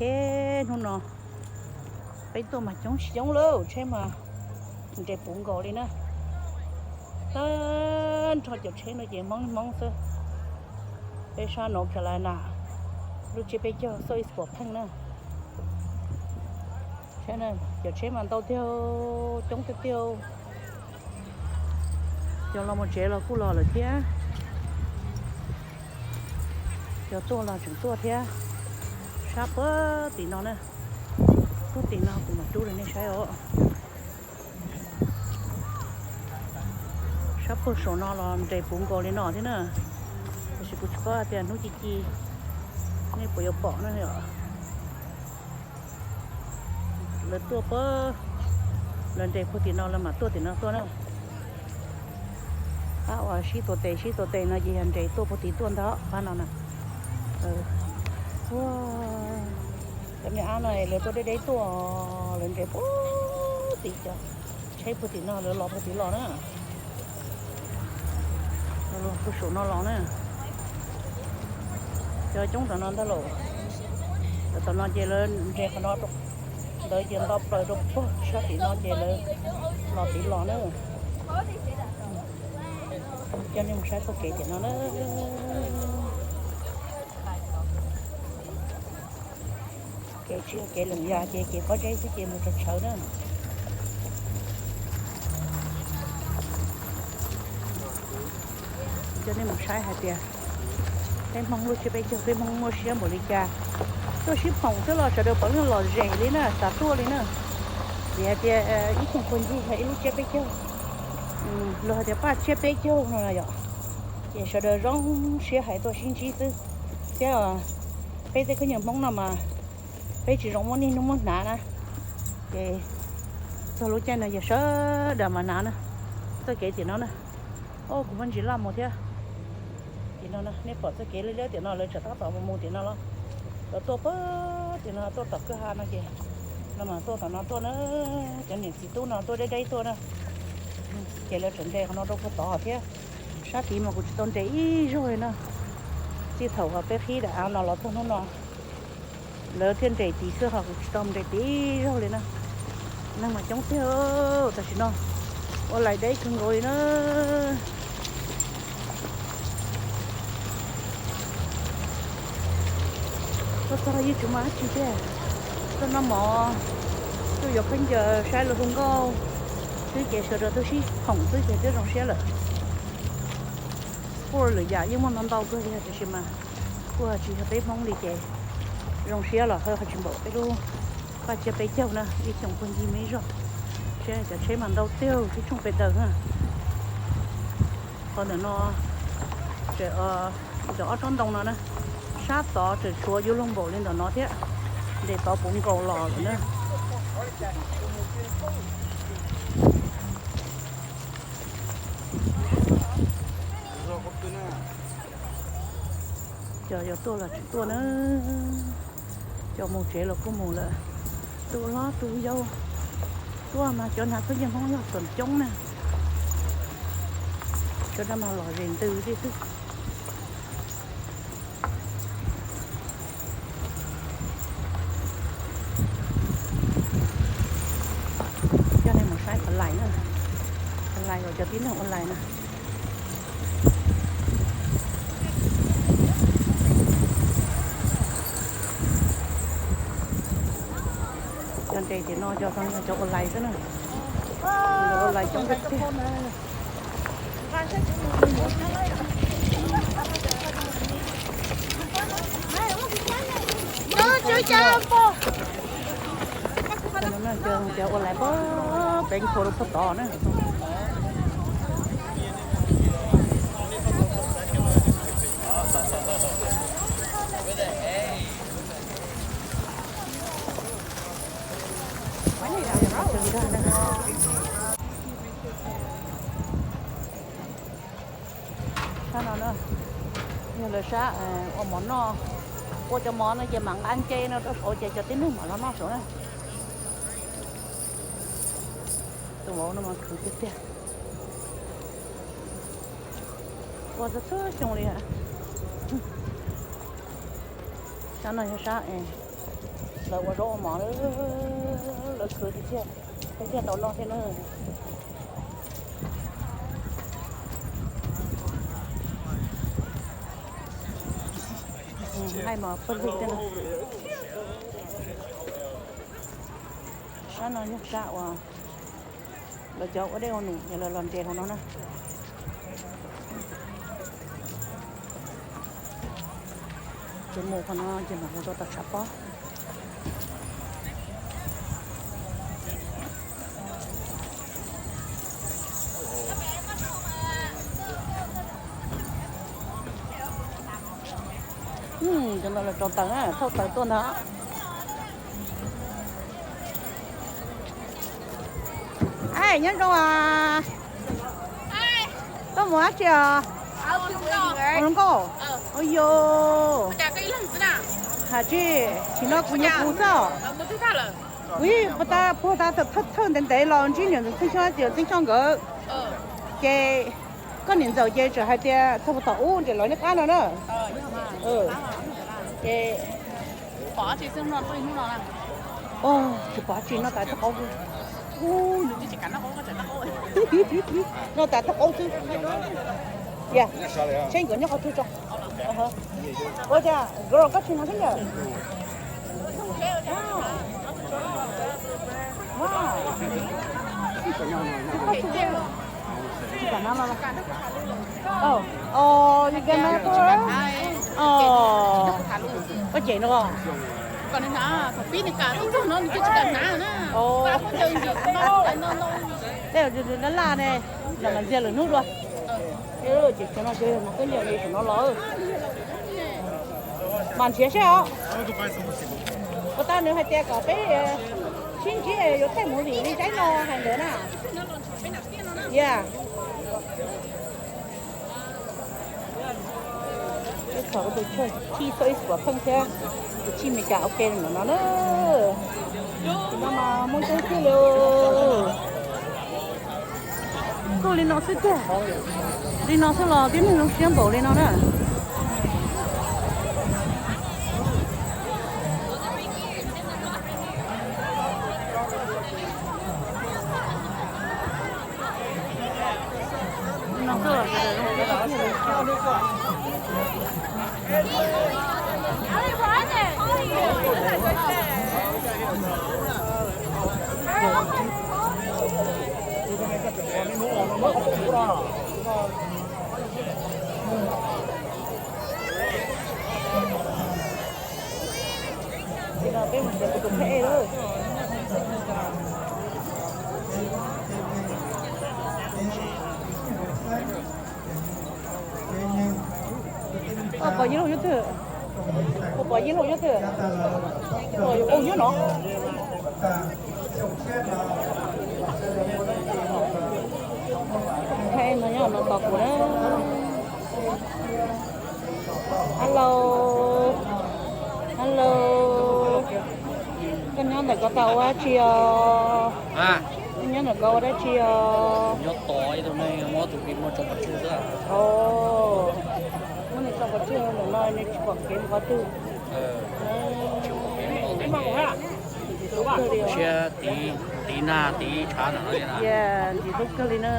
Ces hnub no peb tuaj mas coob coob lawm, tsheb mas nres puv nkaus li na. Tag nrho cov tsheb no ces Hmoob Hmoob xwb. Peb sab North Carolina, lub tsiab peb caug Southeast Pheej na. Cov tsheb mas ntau tiag, coob tiag tiag. Cov los mus tsev los kuj los lawm thiab. Cov tuaj los tseem tuaj thiab. Sab puag tim no na, puag tim no kuv mam rub rau nej saib os. Sab puag saum no los nres puv nkaus li no thiab na. Tiam sis kuv tsis paub hais tias hnub ci ci nej puas yuav pom na yom. Lawv tuaj puag, lawv nres puag tim no lawv mam tuaj tim no tuaj na. Pab uas sib tuav tes sib tuav tes no ces yog nres tuaj puag tim tuaj ntag pab no na. Cov me ab no lawv tuaj deb deb tuaj, lawv nres puag tim cov tsheb puag tim no lawv los puag tim los na. Los puag saum no los na. Cov coob tom no ntag lauj. Cov tom no ces lawv nres qhov no rau ntawd ces nto plaws rau puag sab tim no ces lawv los tid los na. Coj nej mus saib txoj kev tim no na. Kev tsis yog kev lwm yam ces kev pob zeb xwb ces mus tshawv tshawv na. Coj nej mus saib hais tias peb Hmoob lub tsiab peb caug peb Hmoob muaj siab npaum li cas. Tuaj sib phoom xwb los sawv daws puav leej lom zem li na, xav tuaj li na. Vim hais tias ib tsoom phooj ywg ib lub tsiab peb caug, luag hais tias paj tsiab peb caug no yom, ces sawv daws zoo siab hais tuaj sib ntsib xwb. Thiab peb tej khaub ncaws Hmoob no mas peb tsis zoo muab niaj hnub muab hnav na, ces txog lub caij no yog sawv daws mas hnav na. Txoj kev tim no na, o kuv muab ntsis laj mus thiab. Tim no nej pom txoj kev liab liab tim no lawv tseem tab tom mus mus tim no los, lawv tuaj puag tim no tuaj tom kwj ha no ces lawv mam tuaj tom no tuaj na. Cov niam txiv tub no tuaj deb deb tuaj na, ces lawv tseem nres qhov no rau puag tod thiab. Sab tid mas kuv tsis tau nres ib zaug li na. Txij thaum uas peb qhib daim av no los txog hnub no lawv thiaj nres tid xwb ho kuv tsis tau nres tid ib zaug li na. Neeg mas coob tiag, tam sim no ua lais deb kawg nkaus li na. Tuaj txog yeej tsis muaj dab tsi tiag, tuaj noj mov, tuaj yuav khaub ncaws saib lawv hu nkauj xwb ces sawv daws tuaj sib phoom xwb ces twb zoo siab lawm. Sport lwm yam yeej muaj ntau ntau kawg li tiam sis mas kuj tsis yog peb Hmoob li ces zoo siab los ho tsis npaum peb lub paj tsiab peb caug na ib tsoom phooj ywg me zog. Cov tsheb mas ntau tiag ib tsoom pes daws na. Qhov ntawm no tseem, cov ob tsob ntoo no na, sab tod tseem tshuav yuav luag npaum li ntawm no thiab, nres tod puv nkaus los lawm na. Cov yuav tuaj los tsis tuaj na, cov mus tsev los kuj mus lawm, tus hlob tus yau tuaj mas cov hnav khaub ncaws Hmoob yog txom coob na, cov dab mas lom zem ntws li xwb. Coj nej mus saib online na, online uas cov tib neeg ua lais na. Cov nres tim no cov ua lais xwb na, ua lais coob tiag tiag. Cov ua lais pem nthuav rau puag tod na. Sab no na, yog lawv sab ua mov noj, ua cov mov no ces mam nqa nce no rau saud ces cov tib neeg mam los noj saud na. Tus vauv no mas khwv tiag tiag. Ua txhua txhua xyoo li. Sab no yog sab es Lawv ua zaub ua mov, lawv khwv tiag tiag, tiag tiag tau noj thiab na. Nqaij mos pawg lug thiab no. Sab no yog sab uas lawv cov ua dej ua num es lawv los nres hauv no na. Ces mus qhov no ces mam mus rau tom tshav pob. Cov no los rau taws na, thauj taws tuaj ntag. Ai, nyob zoo as. Koj mus dab tsi os? Ua hluas nkauj. Ua yos. Has tsis, tsis no kuv nyob kuv xwb. Kuv puag ta, puag ta thawj ntev ntev los ntsib niam ntxawm Txheej Xyooj, txiv Txheej Xyooj nkawd. Ces koj niam ntxawm ces txawm hais tias txog puag tom ub nres lawv niaj qab no na. Ces tsis pom dab tsi, noj tas tib qauv. Noj tas tib qauv xwb. Yog, seb nkawd nyob qhov twg tso. Ua cas nkawd los koj tsis hnov seb yog. Koj cem no. Tej laj laj ne, los ntxias lwm hnub dua. Ces no ces mas koj nyiam li saum no los. Mas nrhiav seb os. Puas tau nws hais tias kom peb sib ntsib yuav thaij movie li saib no hais ntawd na. Yog. Ib txhom ua tus tshuaj chij xoj ib xuam pheej thiab, tus chij Meskas ua ke no na. Tus no mas muaj coob tiag li. Kuj li no xwb tiag. Li no xwb los tib neeg zoo siab npaum li no na. Ces no peb mus nrhiav kuv tus phab ej lawm. Koj pom Yeej Lauj nyob twg? Koj pom Yeej Lauj nyob twg? Ua nyob no. Phab ej no nyob no tos kuv na. Hello. Hello. Koj nyob ntawm ko tau ua dab tsi os? Koj nyob ntawm ko ua dab tsi os? Nyob tos ib tug neeg muab tus phim muag tso pov tseg xwb. Muab nws tso pov tseg ntawm no nws tsis pom kev mus qhov twg. Siab tiv, tiv nag tiv tshav ntawm no li na. Ntxim hlub kawg li na.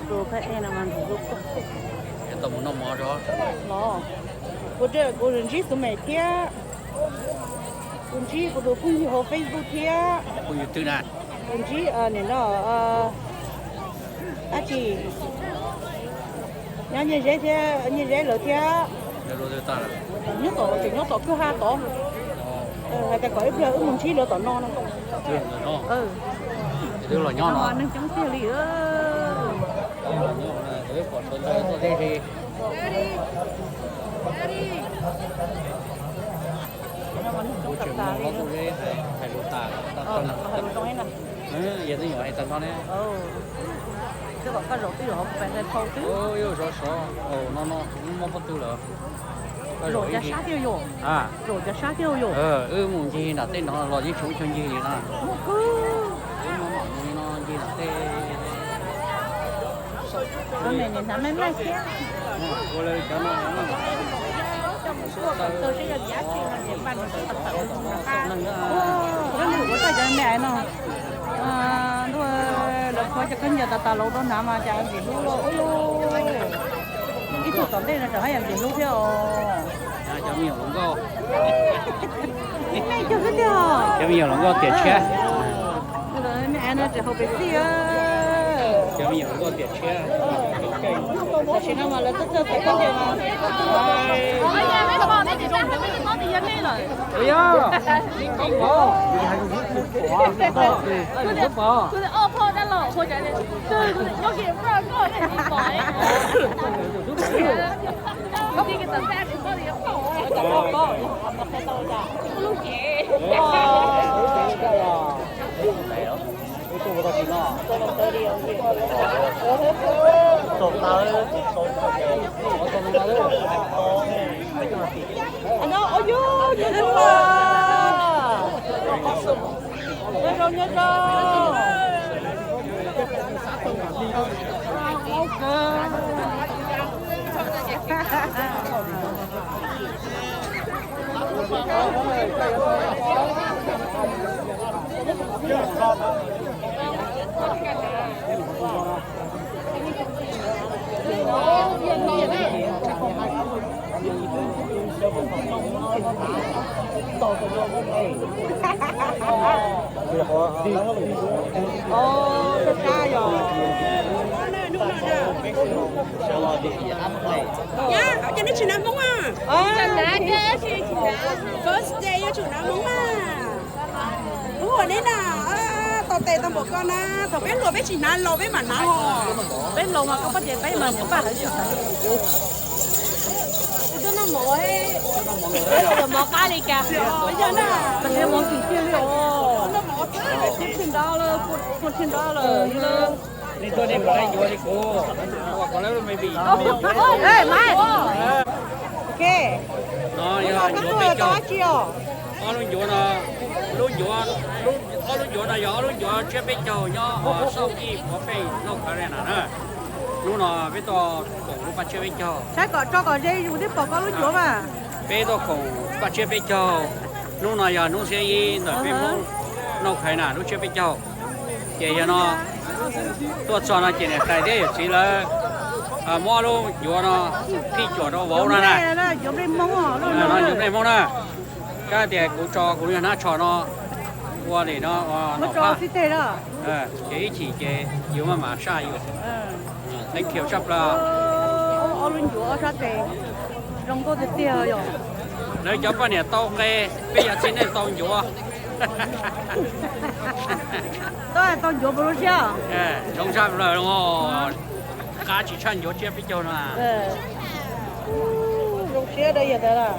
Tus phab ej no mas ntxim hlub kawg. Tau mus noj mov tso. Los, kuv, kuv ntsib Xu Mem thiab. Kuv ntsib kuv tus phooj ywg hauv Facebook thiab. Phooj ywg twg na? Kuv ntsib nim no dab tsi, nyob Nyiaj Zeb thiab, Nyiaj Zeb lawv thiab. Nyob tom, tseem nyob tom kwj ha tod. Hais tias kom ib pliag wb mus ntsib lawv tom no no. Neeg coob tiag li. Hais lus tas, hais lus zoo ne. Yog twb nyuam hais tag nrho ne. Twb kom koj zaum twb yuav hauv kuv pais ntawd thau twb. Yuav zov sov, no no kuv muaj pob tw lawm. Zaum cov sab thiab yom. Zaum cov sab thiab yom. Wb mus ncig nram tej no los yeej tsis muaj chaw ncig li na. Wb mam mus li no ncig nram tej. Ua li cov no. Ua, ua tag cov me ais no, ntuj, lawv qhuav cov khaub ncaws tas tas los rau hnav mas cas ntxim hlub lauj. Ib tug tom ntej no tseem haj yam ntxim hlub thiab os. Cov me nyuam hluas nkauj, cov me nyuam hluas nkauj tiam tshiab. Me ais no tseem haus Pepsi. Cov me nyuam hluas nkauj tiam tshiab. Tam sim no mas lawv tuaj txog txawm khaub ncaws mas. Nyob zoo, nyob zoo. Ces nej tsis hnav Hmoob a? First day yuav tsum hnav Hmoob a. Ub, neb na, tau tes tau npaum ko na, thaum peb hluas peb tsis hnav, laus peb mam hnav hos. Peb laus mas koj paub tias peb mas mus paj hawv tsis tau. Twb noj mov, mov qab li cas? Yog na, mov kim tiag li os. Noj mov twb tsib tsib nrab lawm, tsib nrab lawm. Ok, no yog ncuav peb caug. Ob lub ncuav no, lub ncuav, ob lub ncuav no yog ob lub ncuav tsiab peb caug nyob South East Phnom Penh, North Carolina na. Hnub no peb tuaj koom lub paj tsiab peb caug. Saib kom tso kom ze mus twb pom koj lub ncuav mas. Peb tuaj koom paj tsiab peb caug. Hnub no yog hnub xiab ib ntawm peb Hmoob North Carolina lub tsiab peb caug. Ces yog no tuaj txog no ces niam tais thiab yawm txiv lawv muab lub ncuav no phij cuam rau vauv no na. Ncuav nplej Hmoob na. Kab tias kuv tso kuv yog hnab tsho no ua li no, ces ib chim ces yus maj mam saj yus. Thank you tshaj plaws. Ob lub ncuav ob sab tes zoo nkauj tiag tiag yom. Lawv cov poj niam tau nqe, peb cov txiv neej tau ncuav. Tau ncuav puas zoo siab? Zoo tshaj plaws, qab tsis tshaj ncuav tsiab peb caug no. Zoo siab da yog tas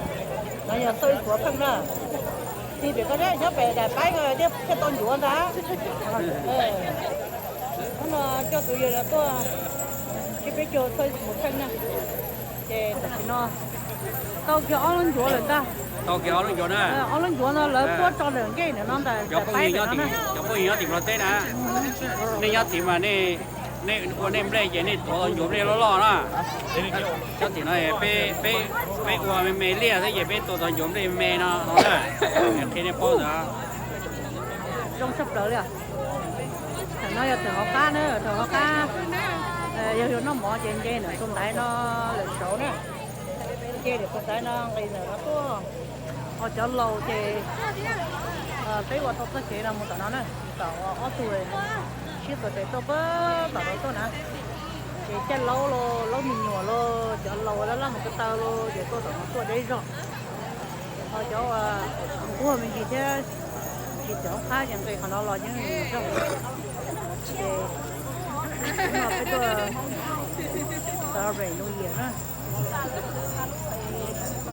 no yog xauj ib puav pheej na. Tig pem koj nyob pem daim paib ko thiaj tau ncuav ntag. Hnub no coj tus yawg no tuaj tsiab peb caug xauj ib puav pheej na. Ces tam sim no tau kiag ob lub ncuav lawm ntag. Tau kiag ob lub ncuav na. Ob lub ncuav no lawv puab tso lawm nkej ntawm no ntag. Cov phooj ywg nyob tim Nplog teb na, nej nyob tid mas nej ua nej nplej ces nej tuav tau ncuav nplej loj loj na. Cov tim no peb ua me me liaj xwb ces peb tuav tau ncuav nplej me no no na. Qhia nej paub ntawd. Zoo tshaj plaws li. Thaum no yog thaum hauv qab na, thaum hauv qab yog yuav noj mov ces nce ntawm tus ntaiv no lawm saud na. Nce ntawm tus ntaiv no nqis ntawm no tuaj. Ho cov laus ces peb ua tau txoj kev no mus tom no na, tom ob tug siab tuav tes tuaj pab tom no tuaj na. Ces caj laub los laub me nyuam los cov laus laj laj mus ko taw los ces tuaj tom no tuaj deb zog. Ho cov uas nquag me ntsis thiab tsis txawm hauv qab ces nqis qhov no los yeej zog. Ces hnub no peb tuaj celebrate New Year na.